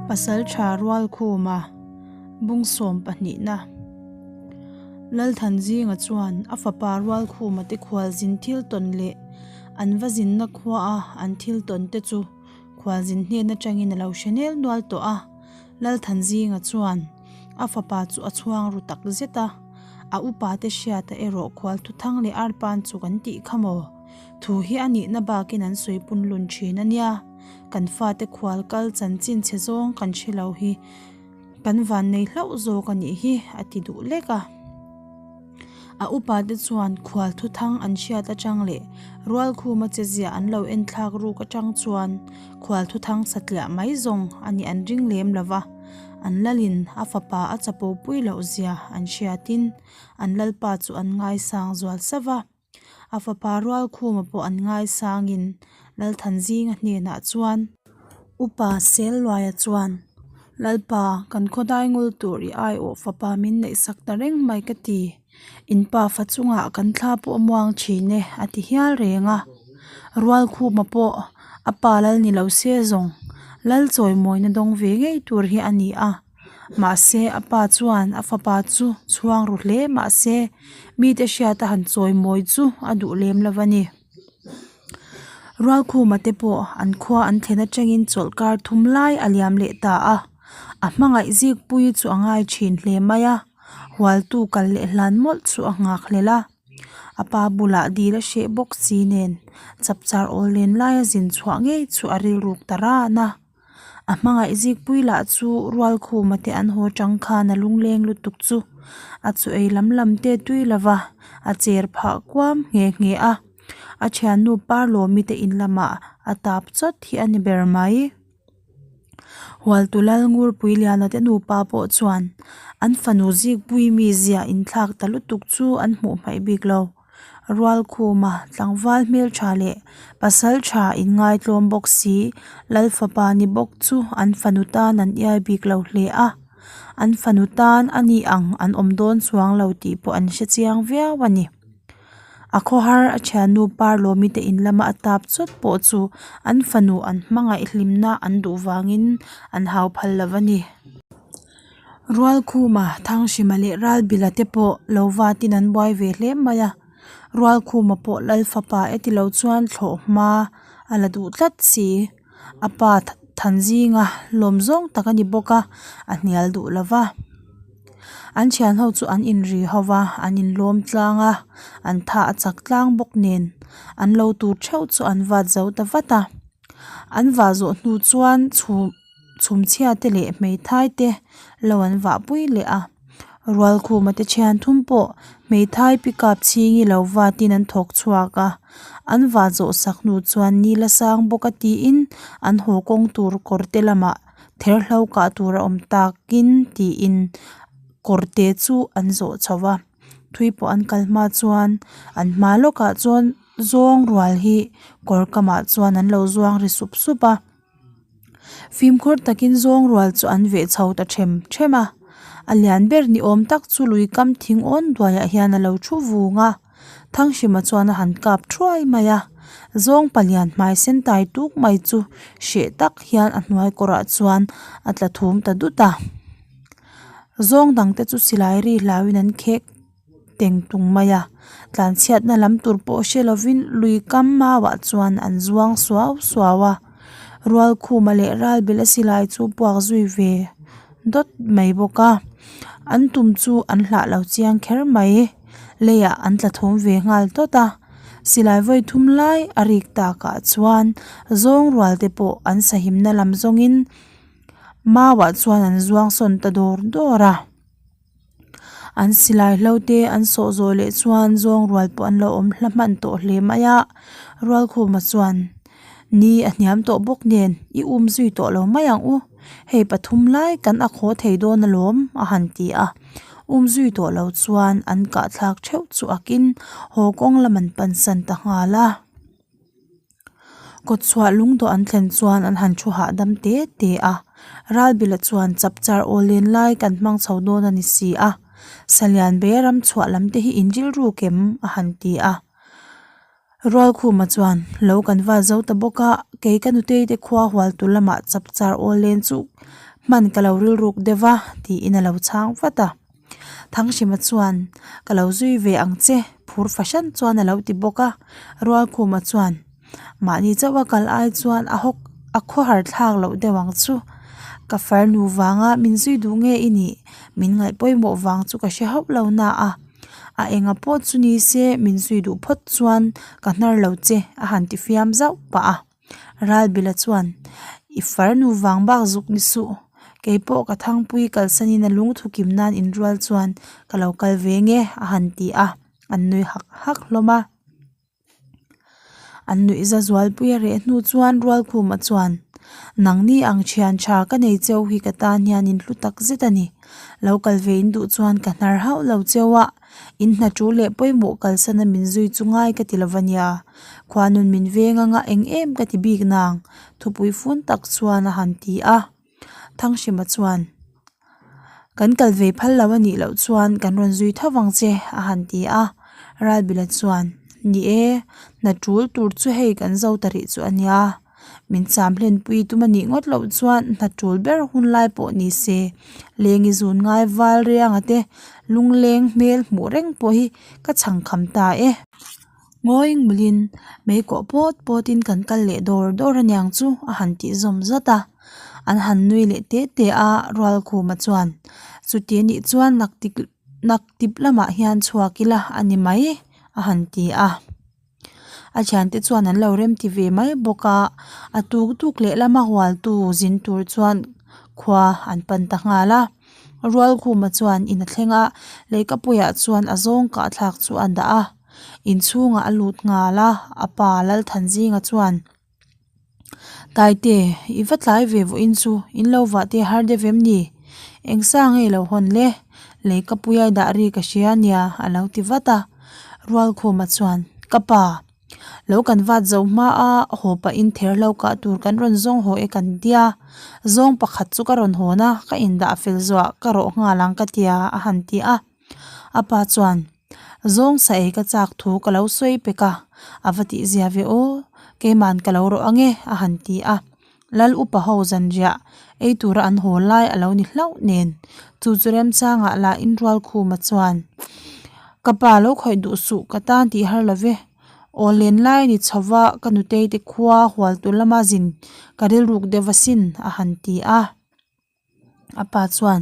Pasaltha Rualkhuma Bungsawm pahnihna Lalthanzinga chuan a fapa Rualkhuma te khualzin thil tawn leh an va zinna khua a an thil tawn te chu khualzin hnen atangin a lo hre nel nual tawh a. Lalthanzinga chuan a fapa chu a chhuang ru tak zet a, a upa te hriata erawh khual thuthang leh arpan chu kan tih kha maw? Thu hi a nihna bakin an sawi pun lun thin a nia, kan fate khual kal chanchin chhe zawng kan hre lo hi kan vannei hlauh zawk a nih hi a ti duh lek a. A upa te chuan khual thuthang an hriat atang leh Rualkhuma che ziah an lo en thlak ruk atang chuan khual thuthang satliah mai zawng a nih an ring lem lo va, an lalin a fapa a chapo pui loh zia an hriatin an lalpa chu an ngaisang zual sa va. A fapa Rualkhuma pawh an ngaisangin Lalthanzinga hnenah chuan. Upa Selluaia chuan, Lalpa, kan khawdai ngul tur i aiawh fapa min neihsak ta reng mai ka ti. In pa fa chungah kan thla pawh a muang thin e, a ti hial reng a. Rualkhuma pawh a pa lal ni lo se zawng, lal chawimawina dawng ve ngei tur hi a ni a. Mahse, a pa chuan a fapa chu chhuang ru hle mahse, mite hriata han chawimawi chu a duh lem lo a ni. Rualkhuma te pawh an khua an thlen atangin chawlhkar thum lai a liam leh ta a, a hmangaih zikpui chu a ngai thin hle mai a, hualtu kal leh hlan mawlh chu a nghak hlel a. A pa bulah dil a hreh bawk si nen chapchar awl len laia zin chhuah ngei chu a rilruk ta ran a. A hmangaih zikpui lah chu Rualkhuma te an haw chang khan a lungleng lutuk chu a chu ei lam lam te tui lova a cher phah kuam nghe nghe a. A thiannu Parlawmi te in lamah a tap chawt hi a ni ber mai. Hualtu Lalngurpui Liana te nupa pawh chuan an fanu zikpui mizia inthlak ta lutuk chu an hmuh hmaih bik lo. Rualkhuma tlangval hmeltha leh pasal tha inngaitlawm bawk si, Lalfapa ni bawk chu an fanu tan an iai bik lo hle a, an fanu tan a ni ang an awm dawn chuang lo tih pawh an hre chiang viau a ni. A khawhar a thiannu Parlawmi te in lama a tap chawt pawh chu an fanu an hmangaih hlimna an duh vangin an hau phal lo a ni. Rualkhuma, Thanghrima leh Ralbila te pawh lo vatin an buai ve hle mai a, Rualkhuma pawh Lal fapa e tilo chuan thlawh hma a la duh tlat si, a pa Thanzinga lawm zawng tak a ni bawk a, a hnial duh lo va. An thian ho chu an inri ho va, an inlawm tlang a, an tha a chak tlang bawk nen an lo tur theuh chu an vat zo ta vat a, an vah zawh hnu chuan chhum. Chhumchhia te leh hmeithai te lo an vah pui leh a Rualkhuma te thian thum pawh hmeithai pickup chhingi lo vatin an thawk chhuak a an vah zawh sak hnu chuan ni la sang bawk a tiin an haw kawng tur kawr te lamah therhlo kah tur a awm takin tiin kawr te chu an zawh chho va thui pawh an kal hma chuan an hma lawkah chuan zawng rual hi kawr kamah chuan an lo zuang ri sup sup a. Fimkhur takin zawng rual chu an veh chho ta them them a, a lian ber ni awm tak chu lui kam thing awn duaiah hian a lo thu vung a, Thanghrima chuan a han kap thuai mai a, zawng palian hmai sen tai tuk mai chu hreh tak hian a hnuai kawrah chuan a tla thum ta dut a, zawng dang te chu silai ri hlauhin an khek. teng tung mai a tlanchhiatna lam tur pawh hre lovin lui kam mauah chuan an zuang suau suau a Rualkhuma leh Ralbela silai chu puak zui ve dawt mai bawk a an tum chu an hlah lo chiang kher mai leiah an tla thum ve nghal dawt a silai vawi thum lai a rik takah chuan zawng rual te pawh an sahimna lam zawngin mauah chuan an zuang sawn ta dawr dawr a. An silai hlo te an sawh zawh leh chuan zawng rual pawh an lo awm hla hman tawh hle mai a Rualkhuma chuan ni a hniam tawh bawk nen i um zui tawh lo mai ang u hei pathum lai kan a khaw thei dawn alawm a han ti a um zui tawh lo chuan an kah thlak theuh chu akin haw kawng lam an pan san ta nghal a. Kawtchhuah lungdawh an thlen chuan an han thu hahdam te te a, Ralbila chuan chapchar aw len lai kan hmang chho dawn a ni si a, Salian be ram chhuah lam te hi in rilru kem a han ti a. Rualkhuma chuan lo kan val zo ta bawk a, kei ka nutei te khua hual tu lamah chapchar aw len chu. Hman ka lo rilruk deuh va tiin a lo chhang vat a. Thanghrima chuan Ka lo zui ve ang che phur fahran chuan a lo ti bawk a. Rualkhuma chuan Mahni chauh a kal ai chuan a hawk a khawhar thlak loh deuh ang chu. Ka farnu vanga min zui duh nge i nih? Min ngaih pawimawh vang chu ka hre hauh lo na a. A enga pawh chu ni se min zui duh phawt chuan ka hnar lo che a han ti fiam zauh pah a. Ralbila chuan I farnu vang bak zuk ni suh. Keipawh ka thangpui kalsanin a lungthu kim nan inrual chuan ka lo kal ve nge a han ti a, an nui hak hak hlawm a. An nuih za zualpui a reh hnu chuan Rualkhuma chuan, Nangni ang thian tha ka nei cheu hi ka tan hian in hlu tak zet a ni. Lo kal ve in duh chuan ka hnar hauh lo cheu a, in hna tul leh pawimawh kalsana min zui chu ngai ka ti lo va nia. Khuanun min veng anga eng em ka ti bik nang, thupui fun tak chuan a han ti a. Thanghrima chuan, Kan kal ve phal lo a nih loh chuan kan rawn zui tho vang che a han ti a. Ralbila chuan, Ni e, hna tul tur chu hei kan zo ta rih chu a nia. Min cham hlenpui tum a nih ngawt loh chuan hna tul ber hun lai pawh ni se, lengi zun ngai val rianga te lungleng hmel hmuh reng pawh hi ka chhangkham ta e. Ngawi ngulin mei kawh pawt pawtin kan kal leh dawr dawr aniang chu a han tih zawm zat a, an han nui leh te te a Rualkhuma chuan chuti anih chuan naktik naktip lamah hian chhuak ila a ni mai a han ti a, a thiante chuan an lo remti ve mai bawk a, a tuk tuk leh lama hualtu zin tur chuan khua an pan ta nghal a. Rualkhuma chuan in a thleng a, lehkapuiah chuan a zawng kahthlak chu a dah a. Inchhungah a lut nghal a, a pa Lalthanzinga chuan, Taite, i va tlai ve vawiin chu, in lo vah te har deuh em ni? Eng sa nge lo hawn le? Lehkapuia i dah ri ka hria nia a lo ti vat a. Rualkhuma chuan, Ka pa, lo kan vat zo hma a, haw pahin ther hlo kah tur kan rawn zawng haw e kan tia. Zawng pakhat chu ka rawn hawn a, ka indah fel zuah ka rawh nghal ang ka tia a han ti a. A pa chuan, Zawng sa ei ka chak thu ka lo sawi pek a, a va tih zia ve aw, keiman ka lo rawh ange a han ti a. Lal upa ho zanriah ei tura an haw lai a lo ni hlauh nen chu chu remchangah lah inrual khuma chuan, Ka pa lo khawih duh suh ka tan tih har lo ve, aw len lai ni chho va ka nutei te khua hual tur lama zin ka rilruk deuh asin a han ti a. A pa chuan,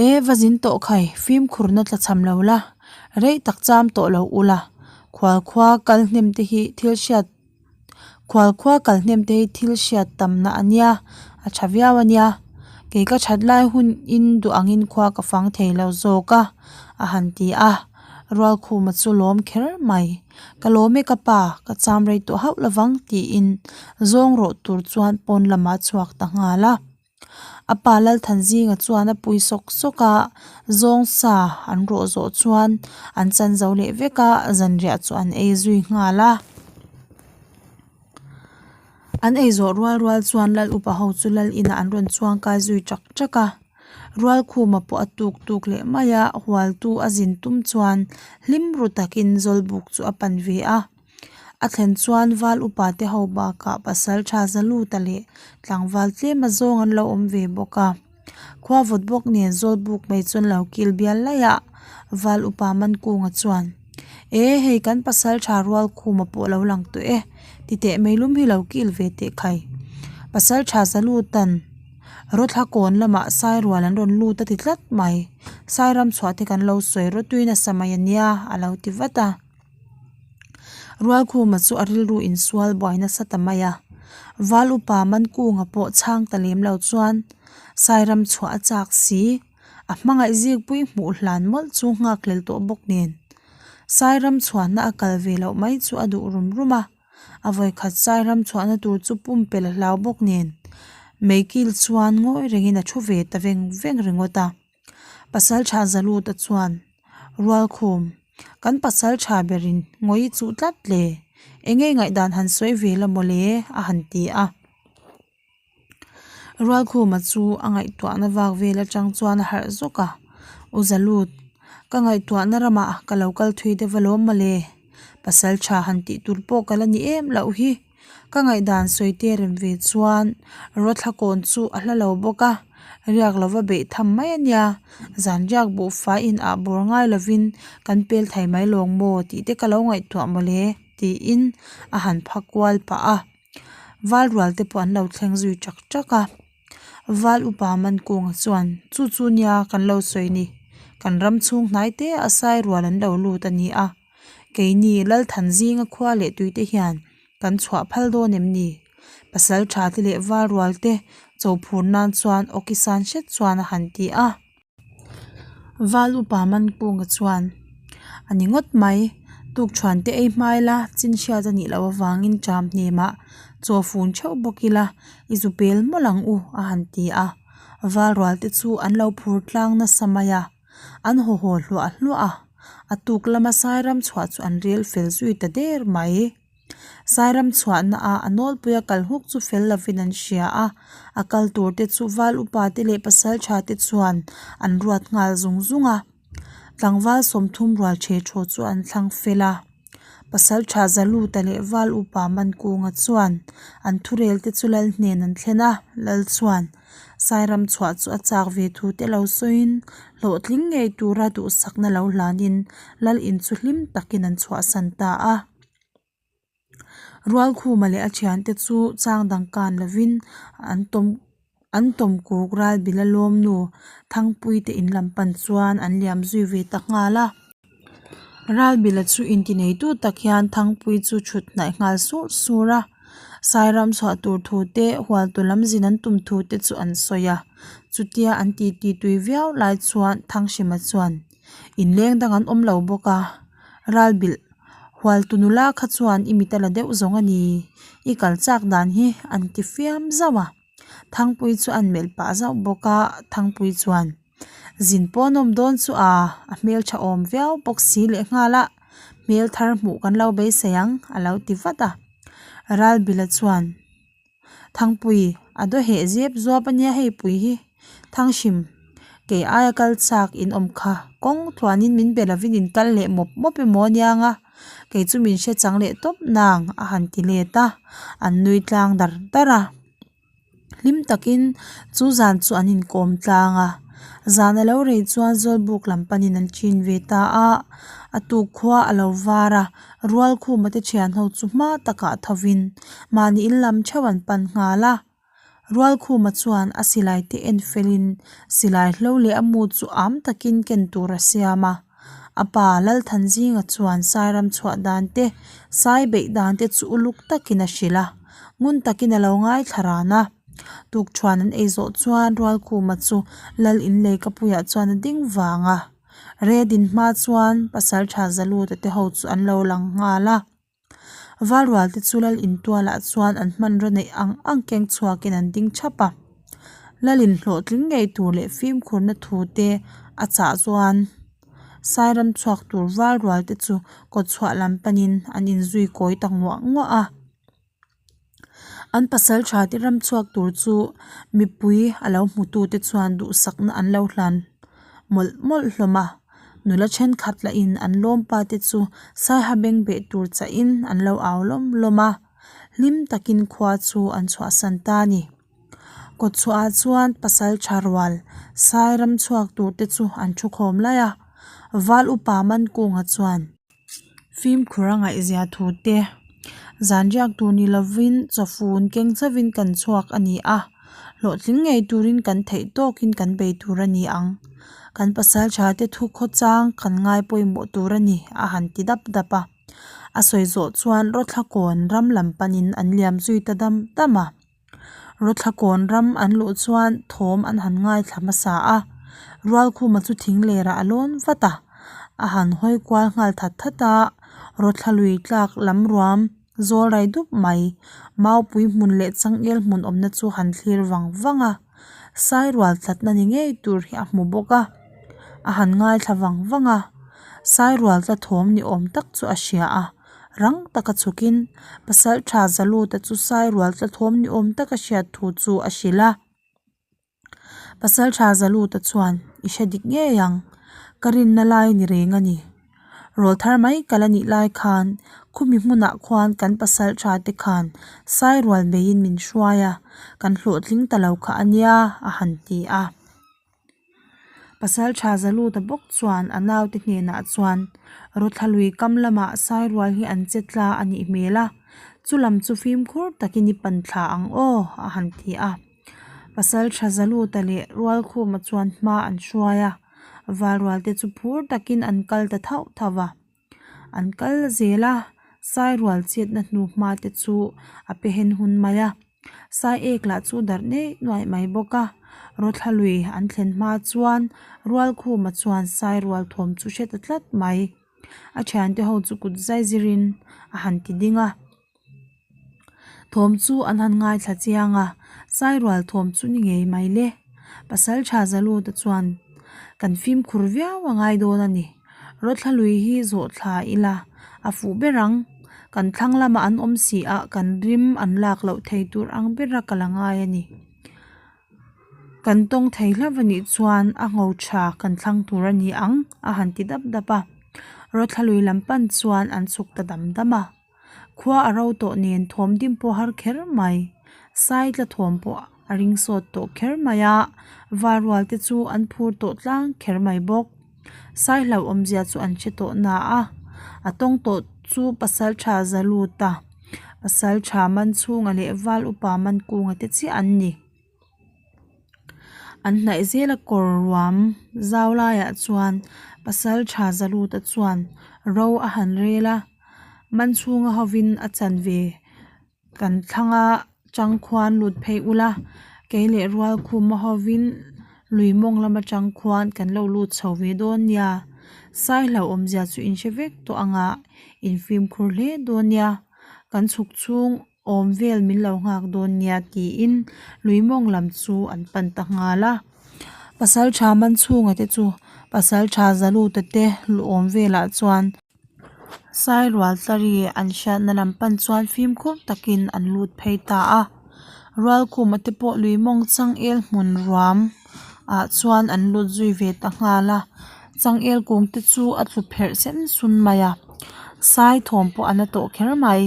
E va zin tawh khai, fimkhurna tla cham lo la, rei tak cham tawh lo u la, khual khua kal hnem te hi thil hriat khual khua kal hnem te hi thil hriat tamna a nia, a tha viau a nia, kei ka that lai hun in duh angin khua ka fang thei lo zawk a, a han ti a, Rualkhuma chu lawm kher mai. Ka lawm e ka pa, ka cham rei tawh hauh lovang tiin zawng rawh tur chuan pawn lamah a chhuak ta nghal a. A pa Lalthanzinga chuan a pui sawk sawk a, zawng sa an rawh zawh chuan an chan zo leh vek a, zanriah chu an ei zui nghal a. An ei zawh rual rual chuan Lal upa ho chu Lal inah an rawn chuang kai zui chak chak a. Rualkhuma pawh a tuk tuk leh mai a, hualtu a zin tum chuan hlim ru takin Zawlbuk chu a pan ve a. A thlen chuan val upa te ho bakah pasal tha Zaluta leh tlangval tlem a zawng an lo awm ve bawk a. Khua vawt bawk nen Zawlbuk mai chuan lo kil bial laih a, val upa Mankunga chuan, E hei kan pasal tha Rualkhuma pawh lo lang tawh e, titeh meilum hi lo kil ve teh khai. Pasal tha Zaluta'n. Rawthla kawn lamah sairual an rawn lut a ti tlat mai. Sairam chhuah te kan lo sawi rawtui nasa mai a nia a lo ti vat a. Rualkhuma chu a rilru insual buai nasa ta mai a. Val upa Mankunga pawh chhang ta lem lo chuan Sairam chhuah a chak si. A hmangaih zikpui hmuh hlan mawlh chu nghakhlel tawh bawk nen. Sairam chhuahna a kal ve loh mai chu a duh rum rum a. A vawikhat sai ram chhuahna tur chu pumpelh a hlau bawk nen meikil chuan ngawi rengin a thu ve ta veng veng ringawt a. Pasal tha Zaluta chuan, Rualkhum, kan pasal tha berin ngawi chuh tlat le, eng nge ngaihdan han sawi ve la mawle a han ti a. Rualkhuma chu a ngaihtuahna vak vel atang chuan a harh zawk a, U Zalut, ka ngaihtuahna ramah ka lo kal thui deuh alawm mawle, pasal tha han tih tur pawh ka la ni em loh hi. Ka ngaihdan sawi te rem ve chuan Rawthlakawn chu a hla lo bawk a. Riak lova beih tham mai a nia, zan riak buhfai in ah bawr ngai lovin kan pel thei mai lawng maw tih te ka lo ngaihtuah mawle tiin a han pha kual pah a. Val rual te pawh an lo thleng zui ṭak ṭak a. Val upa Mankunga chuan, Chu chu nia kan lo sawi ni, kan ram chhung hnai te a sai rual an lo lut a ni a, keini Lalthanzinga khua leh tuite hian kan chhuah phal dawn em ni? Pasal tha te leh val rual te cho phur nan chuan awki san hret chuan a han ti a. Val upa Mankunga chuan, A ni ngawt mai, tukṭhuan te ei hma ila chin hriat a nih loh avangin ṭam hnemah chaw fun theuh bawk ila i zu pel mawlh ang u a han ti a. Val rual te chu an lo phur tlang nasa mai a. An haw haw hluah hluah a, a tuk lama Sairam chhuah chu an rel fel zui ta der mai. Sairam chhuahna ah a nawlpuia kal huk chu fel lovin an hria a, a kal tur te chu val upa te leh pasal tha te chuan an ruat nghal zung zung a. Tlangval 30 rual the thaw chu an thlang fel a. Pasal tha Zaluta leh val upa Mankunga chuan an thurel te chu lal hnen an thlen a, lal chuan Sairam chhuah chu a chak ve thu te lo sawiin hlawhtling ngei tura duhsakna lo hlanin lal in chu hlim takin an chhuahsan ta a. Rualkhuma leh a thiante chu chang dang kan lovin an tawm an tawm kuk Ralbila lawmnu Thangpui te in lam pan chuan an liam zui ve ta nghal a. Ralbila chu intineitu tak hian Thangpui chu thut hnaih nghal sur sur a. Sairam chhuah tur thu te hualtu lam zin an tum thu te chu an sawi a. Chutia an titi tui viau lai chuan Thanghrima chuan inleng dang an awm lo bawk a. Ralbilh Hualtu nula kha chuan i mit a la deuh zawng a ni, i kal chak dan hi an ti fiam zauh a. Thangpui chu an melh pah zauh bawk a, Thangpui chuan, Zin pawh an awm dawn chu a, a hmeltha awm viau bawk si leh nghal a, hmel thar hmuh kan lo beisei ang a lo ti vat a. Ralbila chuan, Thangpui, a daw heh zep zuap a nia hei pui hi. Thanghrim, kei aia kal chak in awm kha. Kawng tluanin min be lovin in kal leh mawp mawp emaw a nia nga, kei chu min hre chang leh tawp nang a han ti let a, an nui tlang dar dar a. Hlim takin chu zan chu an inkawm tlang a, zan a lo rei chuan Zawlbuk lam panin an chin ve ta a, a tuk khua a lo var a. Rualkhuma te thian ho chu hma takah thovin mahni in lam theuh an pan nghal a. Rualkhuma chuan a silai te en felin silai hlo leh a mu chu am takin ken tur a siam a. A pa Lalthanzinga chuan Sairam chhuah dan te, Sai beih dan te chu uluk takin a hrilh a, ngun takin a lo ngaithla ran a. Tukṭhuan an ei zawh chuan Rualkhuma chu Lal inlei kapuiah chuan a ding vang a. Redin hma chuan pasaltha Zaluta te ho chu an lo lang nghal a. Valrual te chu lal intualah chuan an hmanraw neih ang ang keng chhuakin an ding thap a. Lal inhlawhtling ngei tur leh fimkhurna thu te a chah chuan Sairam chhuak tur Valrual te chu kawtchhuah lam panin an inzui kawi ta nguah nguah a. An pasal tha te ram chhuak tur chu mipui a lo hmu tu te chuan duhsakna an lo hlan mawlh mawlh hlawm a nula thenkhat lah in an lawm pa te chu saiha beng beh tur chah in an lo au lawm lawm a hlim takin khua chu an chhuahsan ta a ni kawtchhuah ah chuan pasal tha rual sai ram chhuak tur te chu an thu khawm laih a val upa Mankunga chuan. Fimkhur a ngaihzia thu te, zan riak tur ni lovin chawfun keng chauhin kan chhuak a ni a, hlawhtling ngei turin kan theih tawkin kan bei tur a ni ang. Kan pasal tha te thu khawchang kan ngai pawimawh tur a ni a han ti dap dap a. A sawi zawh chuan Rawthlakawn ram lam panin an liam zui ta dam dam a. Rawthlakawn ram an luh chuan thawm an han ngaithla hmasa a, Rualkhuma chu thing lerah a lawn vat a, a han hawi kual nghal that that a, Rawthla lui tlak lam ruam zawl rai dup mai, Maupui hmun leh changel hmun awmna chu han thlir vang vang a, Sairual tlatna ni ngei tur hi a hmu bawk a, a han ngaithla vang vang a, Sairual tla thawm ni awm tak chu a hria a. Rang taka chhukin pasal tha Zaluta chu Sairual tlathawm ni awm taka hriat thu chu a hrilh a. Pasal tha Zaluta chuan, I hre dik ngei ang, ka rinna lai ni reng a ni. Rawlthar mai kal a nih lai khan Khumi hmunah khuan kan pasaltha te khan Sairual beiin min hruai a, kan hlawhtling ta lo kha a nia a han ti a. Pasaltha Zaluta bawk chuan a naute hnenah chuan Rawthla lui kam lamah Sairual hi an che tla a nih hmel a, chu lam chu fimkhur takin i pan thla ang aw a han ti a. Pasaltha Zaluta leh Rualkhuma chuan hma an hruai a, Valrualte chu phur takin an kal ta thauh thauh a. An kal zel a, Sairual chetna hnu hma te chu a pe hen hun mai a, Sai ek lah chu darh neih nuaih mai bawk a, Rawthla lui an thlen hma chuan Rualkhuma chuan Sairual thawm chu hre ta tlat mai. A thiante ho chu kut zai zirin a han ti ding a. Thawm chu an han ngaithla chiang a, Sairual thawm chu ni ngei mai le. Pasaltha Zaluta chuan kan fimkhur viau a ngai dawn a ni. Rawthla lui hi zawh thla ila a fuh ber ang. Kan thlang lamah an awm si a, kan rim an lak loh thei tur ang bera ka la ngai a ni. Kan tawng thei hlauh a nih chuan a ngho tha kan thlang tur a ni ang a han ti dap dap a. Rawthla lui lam pan chuan an chhuk ta dam dam a. Khua a ro tawh nen thawm dim pawh har kher mai. Sai tla thawm pawh a ring sawt tawh kher mai a, varual te chu an phur tawh tlang kher mai bawk. Sai hlauhawmzia chu an hre tawh na a, a tawng tawh chu pasal tha za lut a, pasal tha man chhunga leh val upa man kunga te chiah an ni. An hnaih zel a kawr ruam zau laiah chuan pasal tha Zaluta chuan ro a han rel a, man chhunga hovin a chanve kan thlang a chang khuan lut phei ula kei leh rual khuma hovin lui mawng lam atang khuan kan lo lut chho ve dawn nia sai hlauhawmzia chu in hre vek tawh ang a in fimkhur hle dawn nia kan chhuk chhung. Awm vel min lo nghak dawn nia tiin lui mawng lam chu an pan ta nghal a. Pasaltha Manchhunga te chu Pasaltha Zaluta te luhawm velah chuan Sairual tlari an hriatna lam pan chuan fimkhur takin an lut phei ta a. Rualkhuma te pawh lui mawng changel hmun ruam ah chuan an lut zui ve ta nghal a. Changel kung te chu a tlu pherh sen sun mai a. Sai thawm pawh a na tawh kher mai.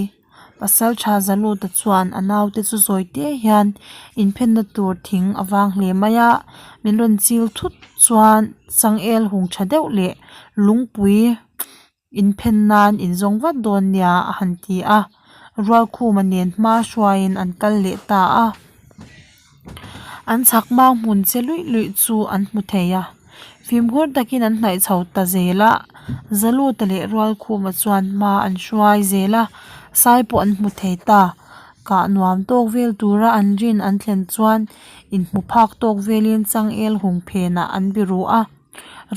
Pasaltha Zaluta chuan a naute chu zawi te hian inphenna tur thing a vang hle mai a min rawn chil thut chuan changel hung tha deuh leh lungpui inphen nan in zawng vat dawn nia a han ti a Rualkhuma nen hma hruaiin an kal leh ta a an chhak mau hmun che luih luih chu an hmu thei a fimkhur takin an hnaih chho ta zel a Zaluta leh Rualkhuma chuan hma an hruai zel a sai pawh an hmu thei ta kah nuam tawk vel tura an rin an thlen chuan inhmu phak tawk velin changel hung phenah an biru a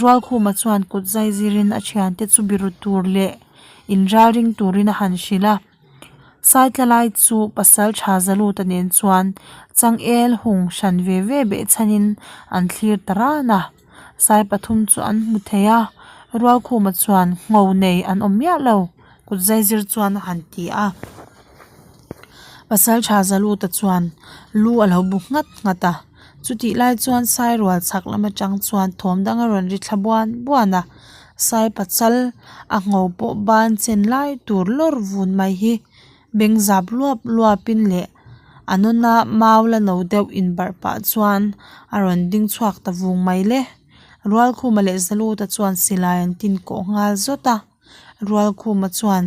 Rualkhuma chuan kut zai zirin a thiante chu biru tur leh inralring turin a han hrilh a. Saitla lai chu pasal tha Zaluta nen chuan changel hung hran ve ve beh chhanin an thlir ta ran a. Sai pathum chu an hmu thei a, Rualkhuma chuan ngho nei an awm miah lo, kut zaizir chuan a han ti a. Pasal tha Zaluta chuan lu a lo bu nghat nghat a, chutih lai chuan Sairual chhak lam atang chuan thawm dang a rawn ri thla buan buan a. Sai pachal a ngho pawh ban chen lai tur lawr vun mai hi beng zap luap luap in leh a nawn a mau la no deuh inbarh pah chuan a rawn ding chhuak ta vung mai le. Rualkhuma leh Zaluta chuan silai an tin kawh nghal zawt a, Rualkhuma chuan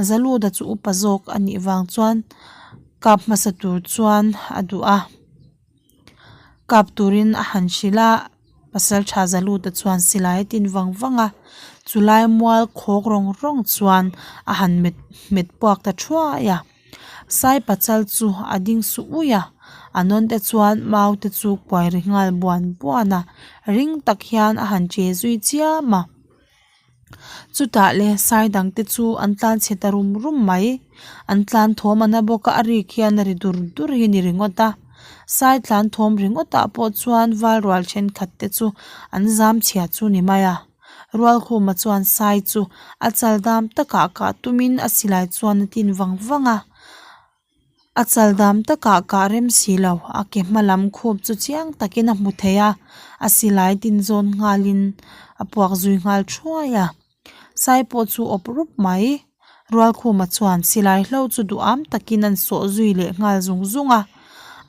Zaluta chu upa zawk a nih vang chuan kap hmasa tur chuan a duh a. Kap turin a han hrilh a, pasal tha Zaluta chuan silai a tin vang vang a, chulai mual khawk rawng rawng chuan a han met hmet puak ta thuai a, sai pachal chu a ding su ui a, a nawn te chuan mau te chu kuai ri nghal buan buan a, ring tak hian a han che zui chiam a. Chutah le sai dang te chu an tlan chhe ta rum rum mai. An tlan thawm a na bawk a, a rik hian a ri dur dur hi a ni ringawt a. Sai tlan thawm ringawt ah pawh chuan val rual thenkhat te chu an zam chhia chu ni mai a. Rualkhuma chuan sai chu a chal dam takah kah tumin a silai chuan a tin vang vang a. A chal dam takah kah rem si lo, a ke hma lam khup chu chiang takin a hmu thei a, a silai tin zawn nghalin a puak zui nghal thuai a. Sai pawh chu awp rup mai. Rualkhuma chuan silai hlo chu duham takin an sawh zui leh nghal zung zung a.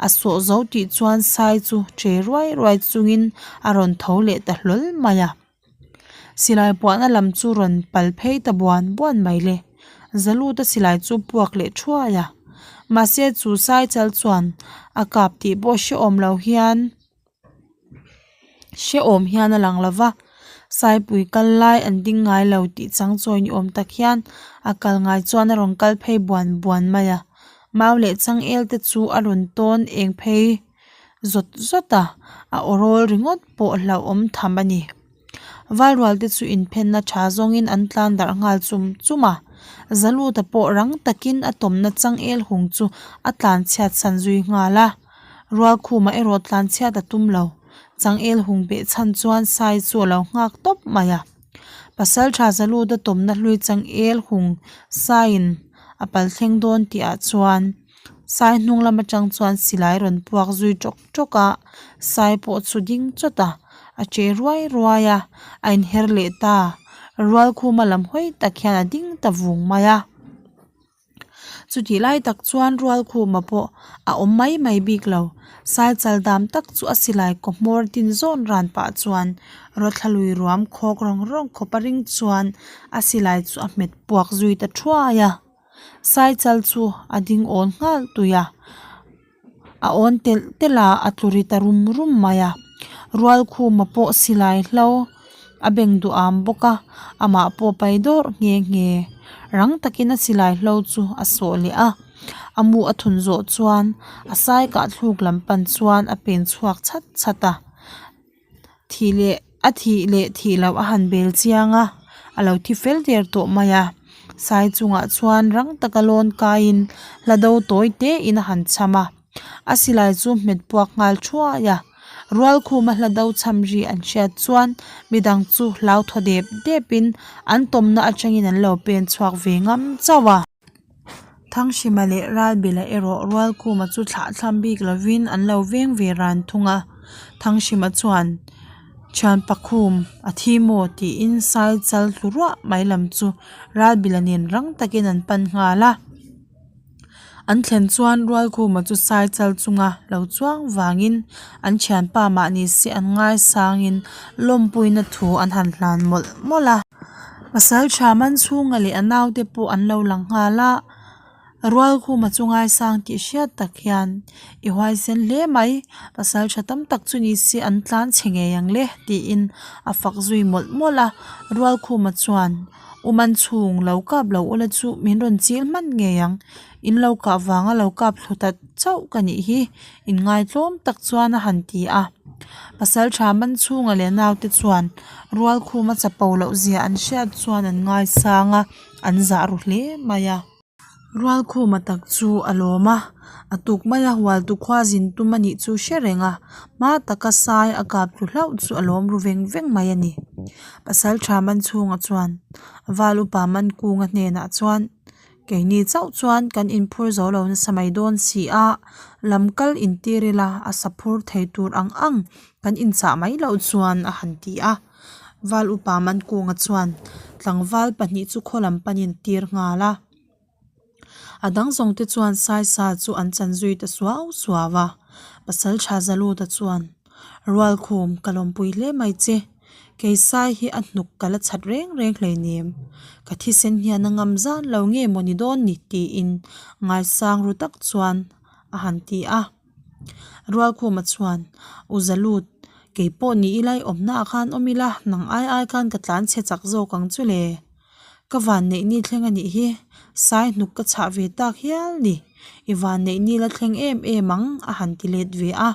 A sawh zo tih chuan sai chu che ruai ruai chungin a rawn tho leh ta hlawl mai a. Silai puahna lam chu rawn pal phei ta buan buan mai le. Zaluta silai chu puak leh thuai a. Mahse chu sai chal chuan a kap tih pawh hrehawm lo hian hrehawm hian a lang lo va. Saipui kal lai an ding ngai lo tih chang chawi ni awm tak hian a kal ngai chuan a rawn kal phei buan buan mai a. Mau leh changel te chu a rawn tawn eng phei zawt zawt a, a aw rawl ringawt pawh hlauhawm tham a ni. Valrual te chu inphenna tha zawngin an tlan darh nghal chum chum a, Zaluta pawh rang takin a tawmna changel hung chu a tlan chhiat san zui nghal a, Rualkhuma erawh tlan chhiat a tum lo, changel hung beh chhan chuan sai chu a lo nghak tawp mai a. Pasaltha Zaluta tawmna hlui changel hung saiin a pal thleng dawn tih ah chuan Sai hnung lam atang chuan silai rawn puak zui tawk tawk a, sai pawh chu ding chawt a, a che ruai ruai a, a inher leh ta. Rualkhuma lam hawi tak hian a ding ta vung mai a. Chutih lai tak chuan Rualkhuma pawh a awm mai mai bik lo. Sai chal dam tak chu a silai kaw hmawr tin zawn ran pah chuan rawthla lui ruam khawk rawng rawng khawp a ring chuan a silai chu a hmet puak zui ta thuai a. Saichal chu a ding awn nghal tui a, a awn telh telh a, a tlu ri ta rum rum mai a. Rualkhuma pawh silai hlo a beng duh am bawk a, amah pawh pai dawrh nghe nghe. Rang takin a silai hlo chu a sawh leh a, a mu a thun zawh chuan a sai kah thluk lam pan chuan a pen chhuak chhat chhat a. Thih leh a thih leh thih loh a han bel chiang a, a lo thi fel der tawh mai a. Sai chungah chuan rang taka lawn kaiin hla do tawi te in a han cham a, a silai chu hmet puak nghal thuai a. Rualkhuma hla do cham ri an hriat chuan midang chu hlau thaw dep dep in an tawmna atangin an lo pen chhuak ve ngam chauh a. Thanghrima leh Ralbila erawh Rualkhuma chu thlah thlam bik lovin an lo veng ve ran thung a. Thanghrima chuan Thianpa khum a thi maw tiin sai chal hlu ruah mai lam chu Ralbila nen rang takin an pan nghal a. An thlen chuan Rualkhuma chu sai chal chunga lo chuang vangin an thianpa mahni se an ngaisangin lawmpuina thu an han hlan mawlh mawlh a. Pasal tha man chhunga leh a naute pawh an lo lang nghal a, Rualkhuma chu ngaisang tih hriat tak hian i huaisen hle mai, pasal tha tam tak chu ni se an tlan chhe ngei ang le tiin a fak zui mawlh mawlh a, Rualkhuma chuan u man chhung lo kap lo ula chu min rawn chil hman ngei ang, in lo kah vanga lo kap thlu ta chauh ka nih hi Inngaitlawm tak chuan a han ti a. Pasaltha Manchhunga leh naute chuan Rualkhuma chapo loh zia an hriat chuan an ngaisang a, an zah ru hle mai a. Rualkhuma tak chu a lawm a, a tuk mai a, Hualtu khua zin tum a nih chu hre reng a, hma taka sai a kap tlu hlauh chu a lawm ru veng veng mai a ni. Pasaltha Manchhunga chuan Val upa Mankunga hnenah chuan Keini chauh chuan kan inphur zo lo nasa mai dawn si a, lam kal intir ila a sa phur thei tur ang ang kan inchah mai loh chuan a han ti a. Val upa Mankunga chuan tlangval pahnih chu khaw lam panin tir nghal a. A dang zawng te chuan Saisa chu an chan zui ta suau suau a. Pasaltha Zaluta chuan Rualkhum ka lawmpui hle mai che. Keisai hi a hnuk ka la chhat reng reng hleinem. Ka thisen hian a ngam zan lo nge maw ni dawn ni tiin ngaisang ru tak chuan a han ti a. Rualkhuma chuan, U Zalut, kei pawh ni ila i awmna ah khan awm ila, nang ai ai khan ka tlan chhe chak zawk ang chu le. Ka vanneih ni thleng a nih hi, sai hnuk ka chhah ve tak hial ni. I vanneih ni la thleng em em ang a han ti let ve a.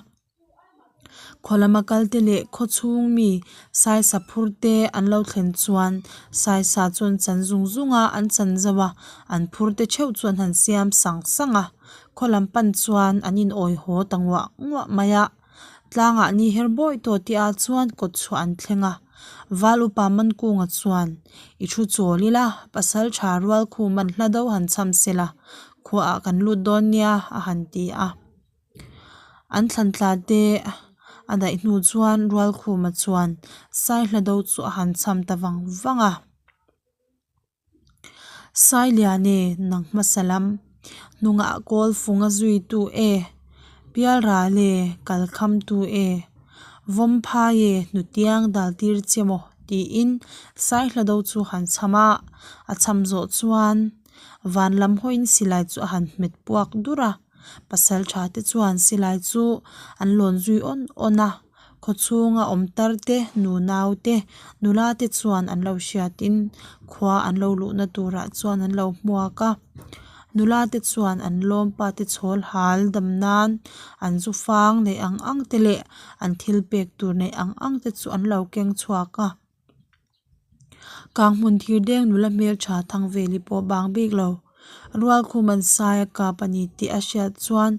Khaw lama kalte leh khaw chhung mi saisa phur te an lo thlen chuan saisa chu an chan zung zung a, an chan zauh a, an phur te theuh chu an han siam sang sang a, khaw lam pan chuan an in awi haw ta nguah nguah mai a, tlangah ni her bawi tawh tih ah chuan kawt chhuah an thleng a, val upa Mankunga chuan i thu chawl ila pasal tha rual khum an hla do han cham sela khuaah kan lut dawn nia a han ti a. An thlan tla te a daih hnu chuan Rualkhuma chuan Saihla do chu a han cham ta vang vang a. Sailian e, nang hmasa lam hnungah kawl fung a zuitu e, Pialral e, kal khamtu e, Vawmphai e, hnutiang dal tir che maw tiin Saihlado chu han chham a, a chham zawh chuan van lam hawiin silai chu a han hmet puak dur a, pasaltha te chuan silai chu an lawn zui awn awn a. Khawchhunga awm tar te, nunau te, nula te chuan an lo hriatin khua an lo luhna turah chuan an lo hmuak a. Nula te chuan an lawmpa te chhawl hal dam nan an zu fang neih ang ang te leh an thil pek tur neih ang ang te chu an lo keng chhuak a. Kanghmun thir deng nula hmeltha thang veli pawh bang bik lo. Rualkhum an sai a kap a ni tih a hriat chuan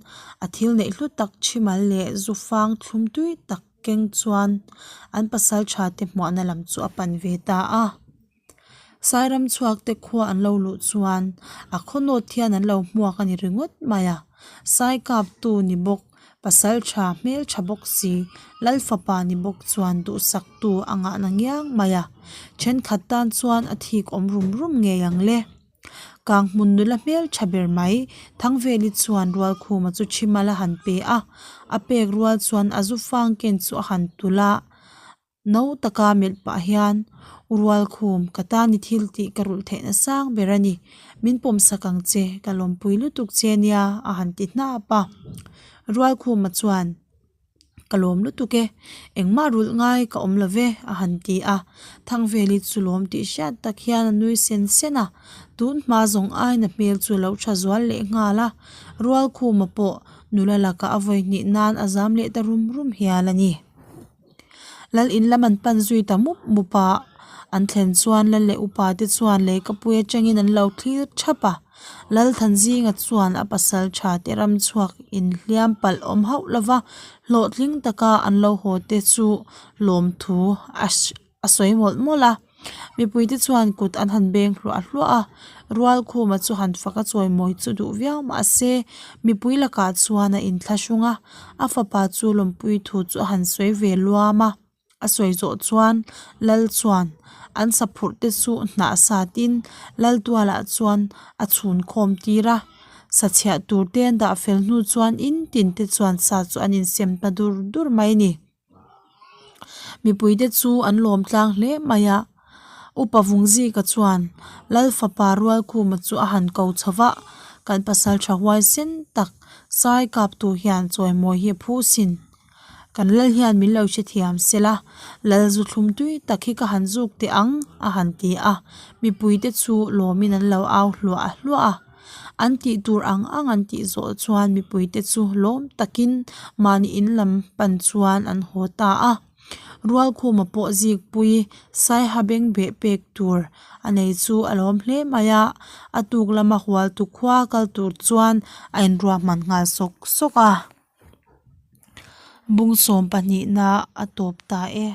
a thil neih hlu tak thimal leh zu fang thlum tui tak keng chuan an pasal tha te hmuahna lam chu a pan ve ta a. Sairam chhuak te khua an lo luh chuan a khaw nawt hian an lo hmuak a ni ringawt mai a. Sai kaptu ni bawk Pasal tha hmel tha bawk si, Lal fapa ni bawk chuan duhsaktu a ngahna ngiang mai a, thenkhat tan chuan a thik awm rum rum ngei ang le. Kanghmun nula hmel tha ber mai, Thangveli chuan Rualkhuma chu thimal a han pe a, a pek rual chuan a zu fang ken chu a han tulh a, No taka melh pah hian, U Rualkhum, ka tan i thil tih ka rulh theihna sang ber a ni. Min pawmsak ang che, ka lawmpui lutuk che nia, a han ti hnap a. Rualkhuma chuan, Ka lawm lutuk e, engmah rulh ngai ka awm lo ve, a han ti a. Thangveli chu lawm tih hriat tak hian a nui sen sen a. Tun hma zawng aiin a hmel chu a lo tha zual leh nghal a. Rualkhuma pawh nula lakah a vawi hnih nan a zam leh ta rum rum hial a ni. Lal in lam an pan zui ta mup mup a, an thlen chuan lal leh upa te chuan lehkapui atangin an lo thlir thap a. Lal Thanzinga chuan a pasal tha te ram chhuak inhliam palh awm hauh lova hlawhtling taka an lo haw te chu lawmthu a a sawi mawlh mawlh a. Mipuite chuan kut an han beng hluah hluah a, Rualkhuma chu han fak a chawimawi chu duh viau mah se mipui lakah chuan a inthlahrung a, a fapa chu lawmpui thu chu a han sawi ve luam a, a sawi zawh chuan Lal chuan an saphurh te chu hnah satin Lal tualah chuan a chhun khawm tir a, sa chhiah tur te an dah fel hnu chuan in tin te chuan sa chu an insem ta dur dur mai a ni. Mipuite chu an lawm tlang hle mai a, Upa Vungzika chuan Lal fapa Rualkhuma chu a han ko chho va, kan pasal tha huaisen tak Sai kaptu hian chawimawi hi a phu sin. Kan lal hian min lo hrethiam sela, Lal zu thlum tui tak hi ka han zuk teh ang a han ti a, mipuite chu lawmin an lo au hluah hluah a. An tih tur ang ang an tih zawh chuan mipuite chu lawm takin mahni in lam pan chuan an haw ta a. Rualkhuma pawh zikpui saiha beng beh pek tur a nei chu a lawm hle mai a, a tuk lama hualtu khua kal tur chuan a inruahman nghal sawk sawk a. Bung sawm pahnihna a tawp ta e.